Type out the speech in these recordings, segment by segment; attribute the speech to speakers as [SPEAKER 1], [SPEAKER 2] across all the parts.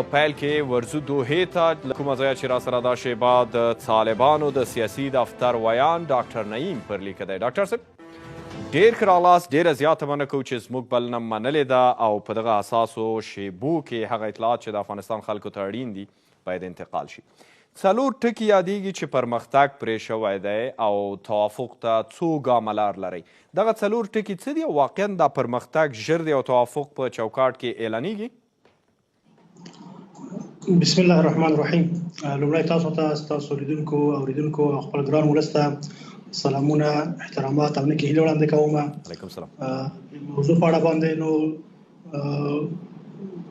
[SPEAKER 1] په پیل کې ورځو دوحې ته، له کومه ځایه چې راسره دا شېبه د طالبانو د سیاسي دفتر ویاند ډاکټر نعیم پر لیکه دی. ډاکټر صاحب، ډېر ښه راغلاست، ډېره زیاته مننه کوو چې زموږ بلنه منلې ده او په دغه حساسو شېبو کې هغه اطلاعات چې د افغانستان خلکو ته اړین دي باید انتقال شي. څلور ټکي یادېږي چې پرمختګ پرې شوی دی او توافق ته څو ګامه لار لرئ. دغه څلور ټکي څه دي او واقعا دا پرمختګ ژر دی او توافق په چوکاټ کې اعلانېږي؟
[SPEAKER 2] بسم الله الرحمن الرحیم. لومړی تاسو ته، تاسو لیدونکو، اوریدونکو او خپل ګران ولس ته سلامونه، احترامات او نیکې هیلې وړاندې کوم.
[SPEAKER 1] علیکم سلام.
[SPEAKER 2] موضوع په اړه باندې، نو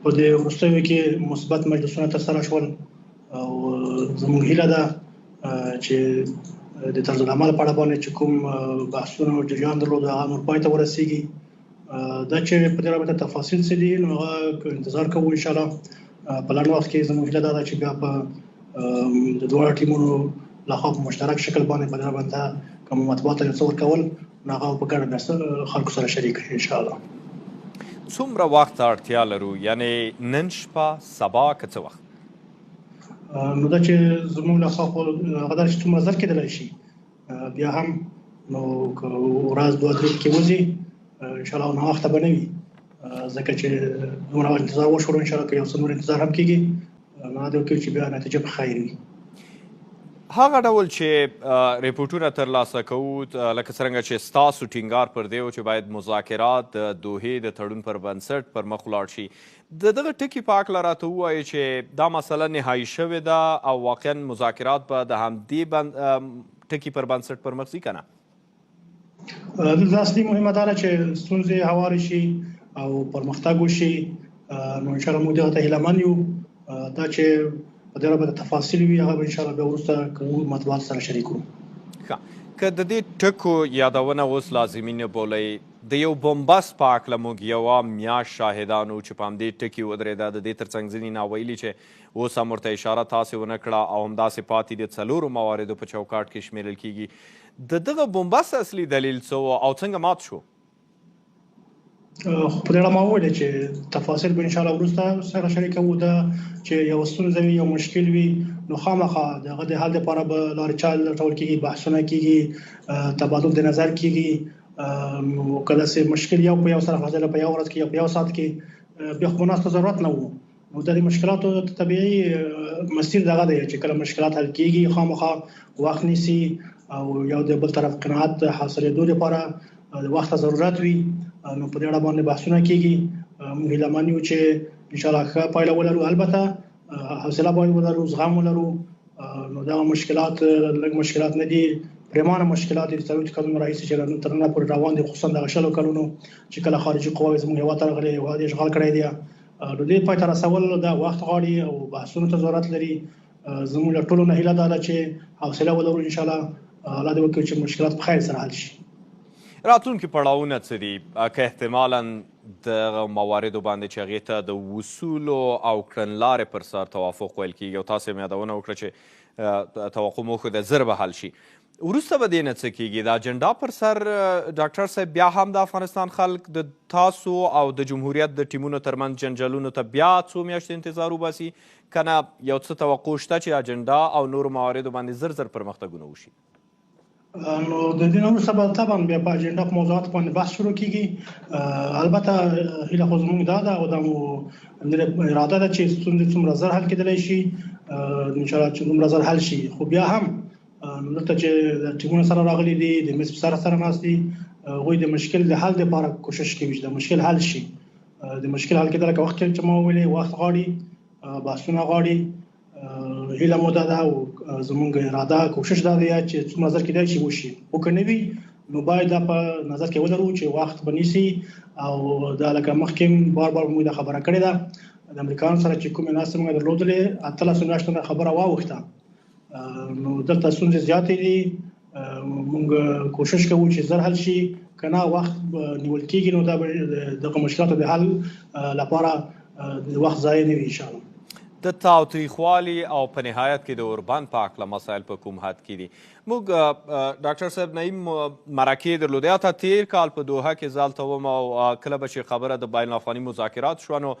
[SPEAKER 2] په دې وروستیو کې مثبت مجلسونه تر سره شول او زموږ هیله ده چې د طرز العمل په اړه باندې چې کوم بحثونه جریان درلود، هغه نور پای ته ورسیږي. دا چې په دې رابطه تفاصیل څه دي، نو هغه انتظار کوو. ان شاء الله په لنډ وخت کې زموږ هیله دا ده چې بیا په د دواړو ټیمونو لخوا په مشترک شکل باندې په دې رابطه کوم مطبوعات یو څه ورکول، نو هغه په ګډه بیا خلکو سره شریک ان شاء الله.
[SPEAKER 1] څومره وخت ته اړتیا لرو، یعنی نن شپه، سبا، که څه وخت؟
[SPEAKER 2] نو دا چې زموږ لخوا خو هغه دا چې څومره زر کېدلی شي، بیا هم نو که ورځ دوه درې کې وځي، ان شاء الله نو وخت به نه وي، ځکه چې دومره انتظار وشو. ان شاء الله که یو څه نور انتظار هم کېږي، نو دا وکړي چې بیا نتیجه په خیر وي.
[SPEAKER 1] هغه ډول چې رپورټونه ترلاسه کوو، لکه څرنګه چې ستاسو ټینګار پر دی چې باید مذاکرات د دوحې د تړون پر بنسټ پر مخ ولاړ شي، د دغه ټکي په هکله راته ووایئ چې دا مسله نهایي شوې ده او واقعا مذاکرات به د همدې ټکي پر بنسټ پر مخ ځي که نه؟
[SPEAKER 2] دلته اصلي مهمه دا ده چې ستونزې هوارې شي او پرمختګ وشي، نو ان شاء الله موږ دغه ته هیله من یو. دا چې په دې اړه به تفاصیل وي، هغه به ان شاء الله بیا وروسته کوو، مطبوعات سره شریک کړو.
[SPEAKER 1] ښه، که د دې ټکو یادونه اوس لازمي نه بولئ، د یو بنبست په هکله موږ یوه میاشت شاهدان وو چې په همدې ټکي ودرېده. د دې ترڅنګ ځینې ناویلي چې اوس هم ورته اشاره تاسې ونه کړه او همداسې پاتې د څلورو مواردو په چوکاټ کې شمېرل کېږي. د دغه بنبست اصلي دلیل څه و او څنګه مات شو؟
[SPEAKER 2] خو په دې اړه ما وویل چې تفاصیل به ان شاء الله وروسته سره شریکوو. دا چې یو ستونزه وي، یو مشکل وي، نو خامخا دغه د حل لپاره به لارې چارې لټول کېږي، بحثونه کېږي، تبادل د نظر کېږي. نو کله چې مشکل یو په یو سره خلاصېدل په یو ورځ کې یا په یو ساعت کې، بیا خو ناستو ضرورت نه وو. نو د مشکلاتو طبیعي مسیر دغه دی چې کله مشکلات حل کیږي، خامخا وخت نیسي او یو د بل طرف قناعت حاصلېدو لپاره د وخت ضرورت وي. نو په دې اړه باندې بحثونه کیږي. موږ هیله من یو چې ان شاء الله ښه پایله ولرو. البته حوصله باید ولرو، زغم ولرو. نو دا مشکلات لږ مشکلات نه دي، پریمانه مشکلات دي، 40 کلونو راهیسې چې تر ننه پورې روان دي، خصوصا دغه 20 کلونو چې کله خارجي قواوې زموږ هېواد ته راغلي، هېواد یې اشغال کړی دی. نو دې پای ته رسول دا وخت غواړي او بحثونو ته ضرورت لري. زموږ له ټولو نه هیله دا ده چې حوصله ولرو. ان شاء الله الله دې وکړي چې مشکلات په خیر سره حل شي.
[SPEAKER 1] راتلونکي پړاوونه څه دي؟ که احتمالاً دغه مواردو باندې چې هغې ته د اصولو او کړنلارې پر سر توافق ویل کېږي او تاسې هم یادونه وکړه چې توقع مو وښوده زر به حل شي، وروسته به دې نه څه کېږي؟ د اجنډا پر سر، ډاکټر صاحب، بیا هم د افغانستان خلک د تاسو او د جمهوریت د ټیمونو ترمنځ جنجالونو ته بیا څو میاشتې انتظار وباسي، که نه یو څه توقع شته چې اجنډا او نورو مواردو باندې زر زر پرمختګونه وشي؟
[SPEAKER 2] نو د دې نه وروسته به طبعا بیا په اجنډا، په موضوعات باندې بحث شروع کیږي. البته هیله خو زموږ دا ده او دا مو اراده ده چې ستونزې څومره زر حل کېدلی شي، ان شاء الله چې دومره زر حل شي. خو بیا هم دلته چې ټیمونه سره راغلي دي، د میز سره سره ناست دي، هغوی د مشکل د حل لپاره کوشش کوي چې د مشکل حل شي. د مشکل حل کېدل، لکه وخت چې ما وویلې، وخت غواړي، بحثونه غواړي. هیله مو دا ده او زمونږ اراده، کوشش دا دی چې څومره زر کېدای شي وشي، خو که نه وي، نو باید دا په نظر کې ولرو چې وخت به نیسي. او دا لکه مخکې بار بار موږ دا خبره کړې ده، د امریکایانو سره چې کومې ناستې موږ درلودلې، 18 میاشتو نه خبره واوښته. نو دلته ستونزې زیاتې دي. موږ کوشش کوو چې زر حل شي، که نه وخت نیول کېږي، نو دا به دغه مشکلاتو د حل لپاره د وخت ضایع نه وي ان شاء الله.
[SPEAKER 1] د تاوتریخوالي او په نهایت کې د اوربند په هکله مسایل په کوم حد کې دي؟ موږ ډاکټر صاحب نعیم مرکې درلودې، حتی تیر کال په دوحه کې زه هلته وم او کله به چې خبره د بین الافغاني مذاکرات شوه، نو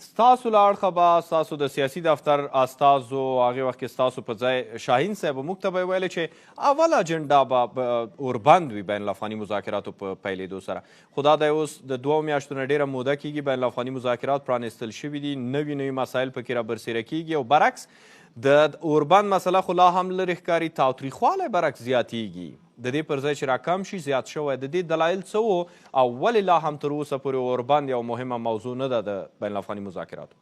[SPEAKER 1] ستاسو له اړخه به ستاسو د سیاسي دفتر استازو هغې وخت کې ستاسو په ځای شاهین صاحب موږ ته به یې ویل چې اول اجنډا به اوربند وي بین الافغاني مذاکراتو په پیلېدو سره، خو دا دی اوس د دوو میاشتو نه ډېره موده کېږي بین الافغاني مذاکرات پرانیستل شوي دي، نوي نوي مسایل پکې رابرسېره کېږي او برعکس د اوربند مسله خو لا هم لرې ښکاري، تاوتریخوالی برعکس زیاتېږي. د دې پر ځای چې راکم شي زیات شوی، د دې دلایل څه وو او ولې لا هم تر اوسه پورې اوربند یوه مهمه موضوع نه ده د بین الافغاني مذاکراتو؟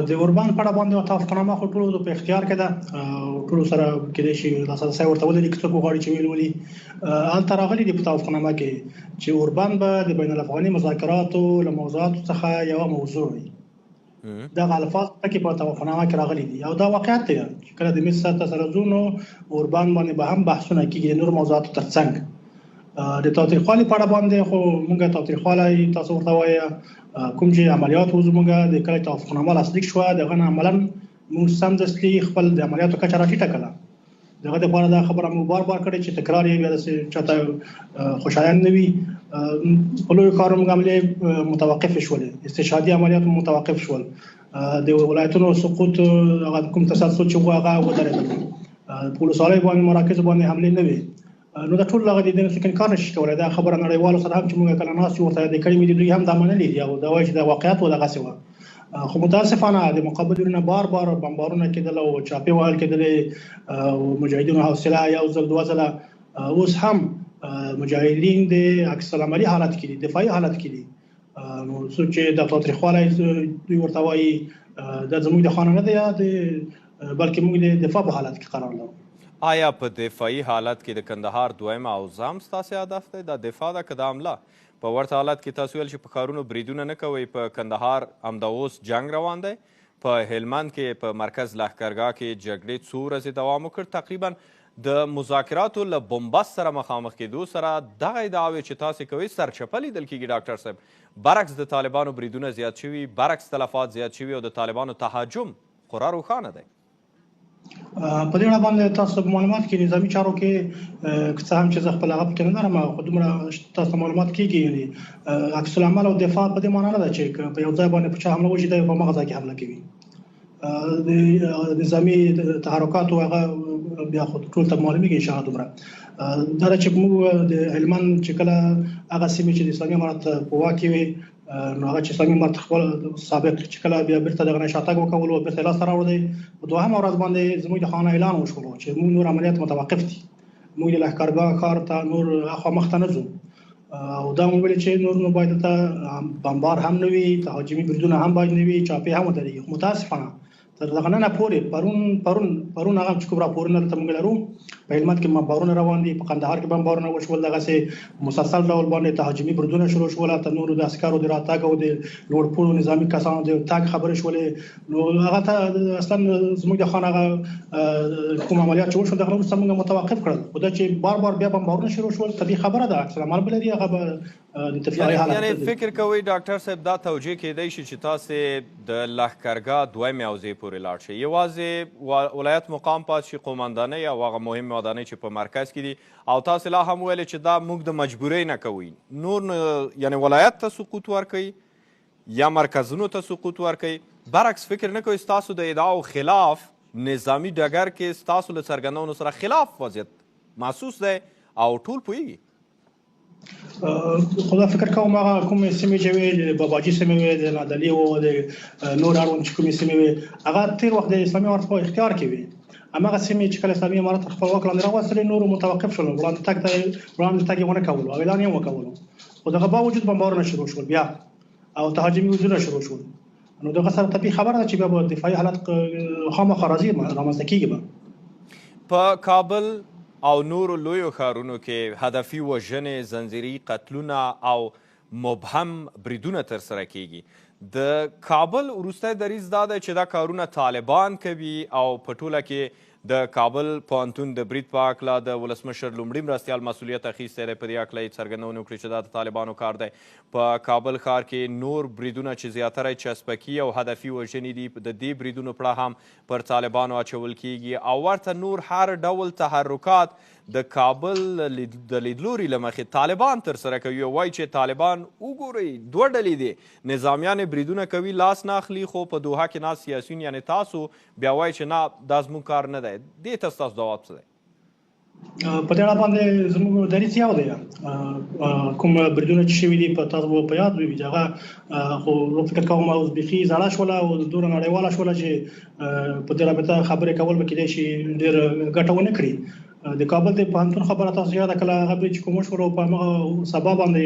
[SPEAKER 2] د اوربند په اړه باندې توافقنامه خو ټولو په اختیار کې ده او ټولو سره کېدای شي لاسرسی ورته ولري که څوک وغواړي چې ویې لولي. هلته راغلي دي په توافقنامه کې چې اوربند به د بین الافغاني مذاکراتو له موضوعاتو څخه یوه موضوع وي. دغه الفاظ پکې په توافقنامه کې راغلي دي او دا واقعیت دی چې کله د میز سر ته سره ځو نو اوربند باندې به هم بحثونه کیږي د نورو موضوعاتو ترڅنګ. د تاوتریخوالي په اړه باندې خو موږ تاوتریخوالی تاسو ورته وایه کوم چې عملیات وو زموږ د کله توافقنامه لاسلیک شوه دغه نه عملا موږ سمدستي خپل د عملیاتو کچه راټیټه کړه. دغه د پاره دا خبره مو بار بار کړې چې تکرار یې بیا داسې چاته خوشایند نه وي. په لویو ښارونو موږ عملې متوقف شولې، استشهادي عملیات متوقف شول، د ولایتونو سقوط هغه کوم تسلسل چې وو هغه ودرېدل، په ولسوالۍ باندې مراکزو باندې حملې نه وې. نو دا ټول هغه دي د څه انکار نشي کولای. دا خبره نړیوالو سره هم چې موږ کله ناست یو ورته یادې کړې مې دي، دوی هم دا منلې دي او دا وایي چې دا واقعیت و دغسې وه. خو متاسفانه د مقابل لوري نه بار بار بمبارونه کېدل او چاپې وهل کېدلې او مجاهدینو حوصله یو ځل دوه ځله. اوس هم مجاهدین د عکس العملي حالت کې دي، دفاعي حالت کې دي. نو څوک چې د تاوتریخوالی دوی ورته وایي دا زموږ د خانه نه دی، بلکې موږ د دفاع په حالت کې قرار لرو.
[SPEAKER 1] آیا په دفاعي حالت کې د کندهار دویمه حوزه هم ستاسې هدف دی؟ دا دفاع ده که دا حمله؟ په ورته حالت کې تاسو ویل چې په ښارونو بریدونه نه کوئ، په کندهار همدا اوس جنګ روان دی، په هلمند کې په مرکز لښکرګاه کې جګړې څو ورځې دوام وکړ، تقریبا د مذاکراتو له بنبست سره مخامخ کېدو سره دغه ادعاوې چې تاسې کوئ سرچپه لیدل کېږي. ډاکټر صاحب، برعکس د طالبانو بریدونه زیات شوي، برعکس تلفات زیات شوي او د طالبانو تهاجم خورا روښانه دی.
[SPEAKER 2] په دې اړه باندې تاسو په معلومات کې نظامی چارو کې که څه هم چې زه خپل هغه پکې نه لرم، خو دومره تاسو معلومات کېږي، یعنی عکس العمل او دفاع په دې معنی نه ده چې په یو ځای باندې په چا حمله وشي دا په مغه ځای کې حمله کوي. د نظامی تحرکاتو هغه بیا خو ټول ته معلومیږي ان شاء الله. دومره دا چې موږ د هلمند چې کله هغه سیمې چې د اسلامي امارت په واک کې وي، نو هغه چې اسلامي امارت خپل سابق چې کله بیا بیرته دغه نه شاتګ وکولو بیرته لاس ته راوړی، په دوهمه ورځ باندې زموږ د خانه اعلان وشولو چې موږ نور عملیات متوقف دي، موږ د لښکرګاه ښار ته نور اخوا مخته نه ځو او دا مو ویل چې نور نو باید ته بمبار هم نه وي، تهاجمي بریدونه هم باید نه وي، چاپې هم ودرېږي. خو متاسفانه تر دغه ننه پورې پرون پرون پرون هغه چې کوم راپورونه دلته موږ لرو، په هلمند کې بمبارونه روان دي، په قندهار کې بمبارونه وشول، دغسې مسلسل ډول باندې تهاجمي بریدونه شروع شول، ته نورو د عسکرو د راتګ او د لوړ پوړو نظامي کسانو د تګ خبرې شولې. نو هغه ته اصلا زموږ د خان هغه کوم عملیات چې وشول دغه وروسته موږ متوقف کړل، خو دا چې بار بار بیا بمبارونه شروع شول طبیعي خبره ده عکس العمل به لري، هغه به
[SPEAKER 1] یعنی فکر کوئ ډاکټر صاحب دا توجیه کېدای شي چې تاسې د لښکرګاه دویمې حوزې پورې لاړ شئ، یوازې ولایت مقام پات شي، قومندانۍ او هغه مهمې ودانۍ چې په مرکز کې دي، او تاسې لا هم ویلې چې دا موږ د مجبورۍ نه کوئ، نور نو یعنی ولایت ته سقوط ورکوي یا مرکزونو ته سقوط ورکوي. برعکس فکر نه کوئ ستاسو د ادعاو خلاف نظامي ډګر کې ستاسو له څرګندونو سره خلاف وضعیت محسوس دی او ټول پوهیږي؟
[SPEAKER 2] خو دا فکر کوم هغه کومې سیمې چې وې، د باباجي سیمې وې، د نادعلي وو، د نور اړوند چې کومې سیمې وې، هغه تېر وخت د اسلامي امارت په اختیار کې وې. هماغه سیمې چې کله اسلامي امارت خپل واک لاندې راوستلې، نورو متوقف شول، وړاندې تګ ته وړاندې تګ یې ونه کولو او اعلان یې وکولو. خو دغه باوجود بمبارونه شروع شول بیا او تهاجمي بریدونه شروع شول. نو دغه سره طبیعي خبره ده چې بیا به دفاعي حالت خامخا راځي، رامنځته کېږي به.
[SPEAKER 1] په کابل او نورو لویو ښارونو کې هدفي وژنې، ځنځیري قتلونه او مبهم بریدونه ترسره کېږي. د کابل وروستی دریځ دا دی چې دا کارونه طالبان کوي او په ټوله کې د کابل پوهنتون د برید په هکله د ولسمشر لومړي مرستیال مسولیت اخیستی دی، په دې هکله یې څرګندونې وکړې چې دا د طالبانو کار دی. په کابل ښار کې نور بریدونه چې زیاتره یې چسپکي او هدفي وژنې دي، د دې بریدونو پړه هم پر طالبانو اچول کیږي او ورته نور هر ډول تحرکات د کابل د لیدلوري له مخې طالبان ترسره کوي او وایي چې طالبان وګورئ دوه ډلې دي، نظامیان یې بریدونه کوي، لاس نه اخلي، خو په دوحه کې ناست سیاسیون یعنې تاسو بیا وایي چې نه دا زموږ کار نه دی. دې ته ستاسو ځواب څه دی؟
[SPEAKER 2] په دې اړه باندې زموږ دریځ یو دی. کوم بریدونه چې شوي دي په تاسو به په یاد وي چې هغه خو فکر کوم اوس بیخي زړه شوله او دوره نړیواله شوله چې په دې رابطه خبرې کول به کېدای شي ډېر ګټه ونه کړي. د کابل د پوهنتون خبره تاسو یاده کړه، هغه برید چې کوم شول په هغه سبا باندې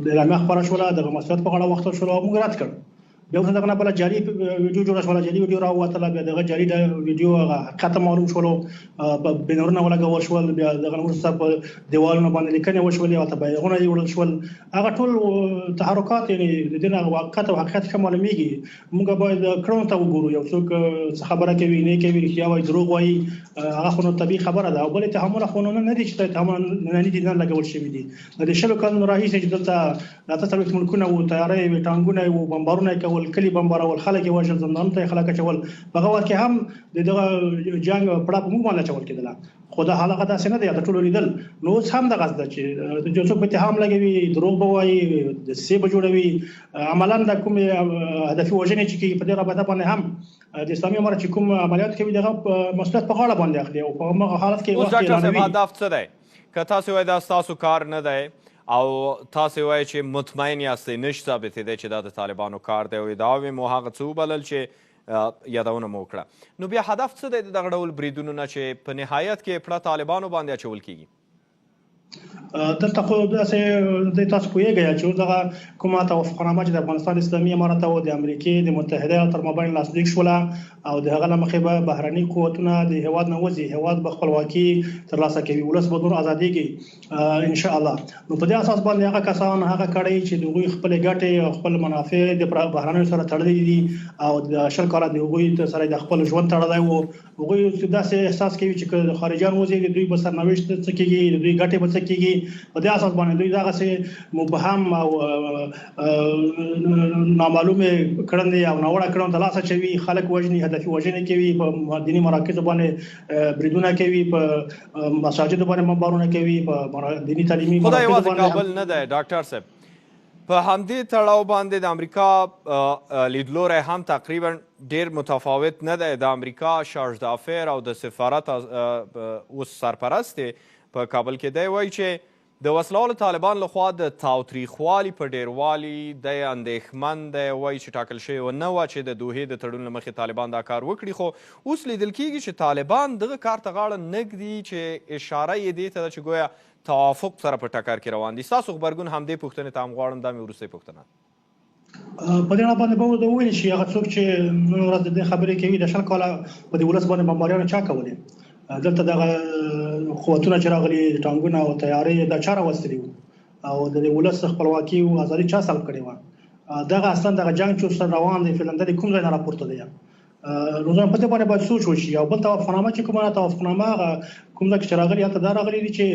[SPEAKER 2] د اعلامیه خپره شوله، دغه مسؤلیت په غاړه واخیستل شول او موږ رد کړ. بیا وروسته دغه نه بله جعلي ویډیو جوړه شوله، جعلي ویډیو راووتله، بیا دغه جعلي ویډیو هغه حقیقت معلوم شولو، په بینرونه ولګول شول، بیا دغه وروسته په دیوالونو باندې لیکنې وشولې، هلته بیرغونه یوړل شول. هغه ټول تحرکات یعنې د دې نه واقعیت او حقیقت ښه معلومیږي. موږ باید کړنو ته وګورو، یو څوک څه خبره کوي نه کوي، رښتیا وایي دروغ وایي، هغه خو نو طبیعي خبره ده. او بل اتهامونه خو نو نه دي چې اتهامونه نه دي نه لګول شوي دي. د 20 کلونو راهیسې چې دلته 48 ملکونه وو، طیارې وې، ټانګونه وو، بمبارونه یې کول، کلي بمبارول، خلک یې وژل، زندانونو ته یې خلک اچول. په هغه وخت کې هم د دغه جنګ پړه په موږ باندې اچول کېدله، خو دا حال هغه داسې نه دی، دا ټولو لیدل. نو اوس هم دغه ده چې یو څوک په اتهام لګوي، دروغ به وایي، دسیسې به جوړوي، عملاً د کومې هدفي وژنې چې کېږي په دې رابطه باندې هم د اسلامي امارت چې کوم عملیات کوي دغه مسؤلیت په غاړه باندې اخلي او په هماغه حالت کې
[SPEAKER 1] اوس ډاکټر صاحب هدف څه دی؟ که تاسو وایئ دا ستاسو کار نه دی او تاسو وایئ چې مطمئن یاستئ، نشي ثابتېدی چې دا د طالبانو کار دی او ادعاوې مو هغه څه وبلل چې یادونه مو وکړه، نو بیا هدف څه دی د دغه ډول بریدونو نه چې په نهایت کې پړه طالبانو باندې اچول کیږي؟
[SPEAKER 2] دلته خو داسې د تاسو پوهیږئ چې اوس دغه کومه توافقنامه چې د افغانستان اسلامي امارت او د امریکې د متحده ایالاتو تر مابین لاسلیک شوله او د هغه له مخې به بهرني قوتونه د هیواد نه وځي، هیواد به خپلواکي ترلاسه کوي، ولس به نور ازادیږي ان شاء الله. نو په دې اساس باندې هغه کسان هغه کړۍ چې د هغوی خپلې ګټې او خپل منافع د بهرنیو سره تړلې دي او د 20 کاله د هغوی سره د خپل ژوند تړلی وو، هغوی داسې احساس کوي چې که خارجیان وځي د دوی به سرنوشت څه کېږي، د دوی ګټې به څه کېږي. په دې اساس باندې دوی دغسې مبهم او نامعلومې کړنې او ناوړه کړنو ته لاس اچوي، خلک وژني، هدفي وژنې کوي، په دیني مراکزو باندې بریدونه کوي، په مساجدو باندې بمبارونه کوي، په دیني تعلیمي
[SPEAKER 1] خدای یوازې کابل نه دی ډاکټر صاحب، په همدې تړاو باندې د امریکا لیدلوری هم تقریبا ډیر متفاوت نه دی. د امریکا شارژدافیر او د سفارت اوس سرپرست په کابل کې دی، وایي چې د وسلهوالو طالبان لخوا د تاوتریخوالي په ډیروالي دی اندېښمن دی، وایي چې ټاکل شوې نه وه چې د دوحې د تړون له مخې طالبان دا کار وکړي، خو اوس لیدل کیږي چې طالبان دغه کار ته غاړه نه ږدي چې اشاره یې دې ته ده چې ګویا توافق سره په ټکر کې روان دي. ستاسو غبرګون همدې پوښتنې ته هم غواړم، دا مې وروستۍ پوښتنه ده.
[SPEAKER 2] په دې اړه باندې به وویل شي هغه څوک چې نن ورځ د دې خبرې کوي د 20 کاله په دې ولس باندې بمباریانو چا کولې؟ دلته دغه قوتونه چې راغلي، ټانګونه او طیارې دا چا راوستلي وو او د دې ولس خپلواکي او ازادي چا سلب کړې وه؟ دغه اصلا دغه جنګ چې اوس روان دی فعلا د کوم ځای نه راپورته دی؟ نو ځان په دې باندې باید سوچ وشي. او بل توافقنامه چې کومه توافقنامه هغه کوم ځای کې چې راغلي هلته دا راغلي دي چې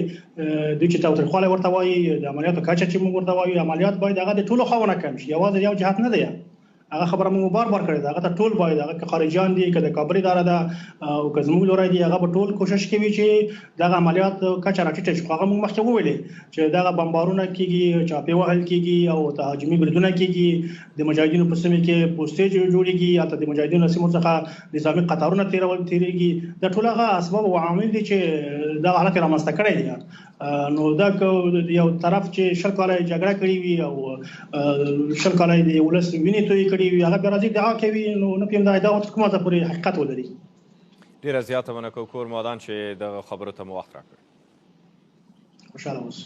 [SPEAKER 2] دوی چې تاوتریخوالی ورته وایي، د عملیاتو کچه چې موږ ورته وایو، عملیات باید هغه د ټولو خواو نه کم شي، یوازې یو جهت نه دی. هغه خبره موږ بار بار کړې ده، هغه ته ټول باید هغه که خارجیان دي، که د کابل اداره ده او که زموږ لوری دي، هغه به ټول کوشش کوي چې دغه عملیات کچه راټیټه شي. خو هغه موږ مخکې وویلې چې دغه بمبارونه کېږي، چاپې وهل کېږي او تهاجمي بریدونه کېږي، د مجاهدینو په سیمې کې پوستې جوړېږي، حتی د مجاهدینو له سیمو څخه نظامي قطارونه تېرېږي. دا ټول هغه اسباب او عوامل دي چې دغه حالت یې رامنځته کړی دی. نو دا که یو طرف چې 20 کاله یې جګړه کړې وي او 20 کاله یې د ولس وینې تویې کړې وي، هغه بیا راځي ادعا کوي، نو نه پوهېږم دا ادعا تر کومه ځایه پورې حقیقت ولري.
[SPEAKER 1] ډېره زیاته مننه کوم کور مو ودان چې دغه خبرو ته مو وخت راکړ.
[SPEAKER 2] خوشحاله اوسئ.